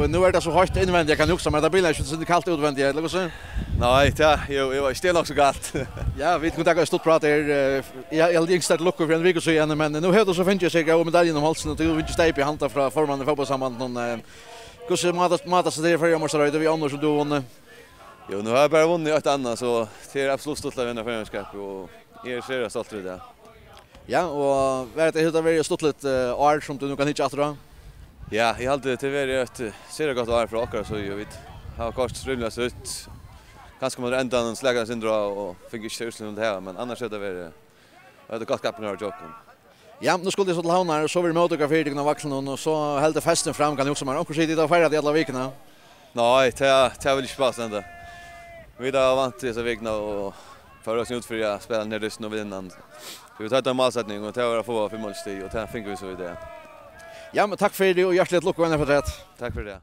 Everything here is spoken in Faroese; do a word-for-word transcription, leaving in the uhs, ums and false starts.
Nú er tað so heitt innvendiga, kann eg hugsa mær, tað bilar ikki, so tað er kalt útvendiga, ella hvussu? Nei, tað, jú, jú, tað er nokk so kalt. Ja, vit kunnu taka eitt stutt prát her. Eh, eg, eg haldi ynskt til lukku fyri eini viku síðani, men nú hevur tú so fingið seg góða medalju um hálsin, og tú hevur fingið steyp í handa frá formanni í fótbóltssambandinum. Eh, hvussu mátar, mátar seg tað í Føroyameistarar, við onnur sum tú hevur vunnið? Jú, nú havi eg bara vunnið eitt annað, so tað er absolutt stuttligt at vinna Føroyameistarar, og eg eri sera stoltur í dag. Ja, og var tað, hevur tað verið stuttligt, eh, ár sum tú nú kann hyggja aftur á? Ja, eg haldi, tað hevur verið eitt, eh, sera gott ár frá okkara síðu, og vit hava koyrt rímiliga strítt. Kanska má endan slaka eitt sindur á og fingu ikki tey úrslit, vit vildu hava, men annars hevur tað verið, hevur tað gott kappingarár hjá okkum. Ja, nú skulu tit so til Havnar, og so verður móttøka fyri tykkum á Vaglinum, og so heldur festurin fram, kann eg hugsa mær. Onkur sigur, tit hava feirað í allar vikurnar? Nei, tað, tað vil eg ikki påstå enntá. Vit hava vant til hesa vikuna og føra okkum út fyri at spæla nær dystin og vinna hann. Vit høvdu eina málsetning, og tað var at fáa fimm stig, og tað fingu vit so í dag. Ja, men takk fyri, og hjartaliga til lukku við eina afturat. Takk fyri tað.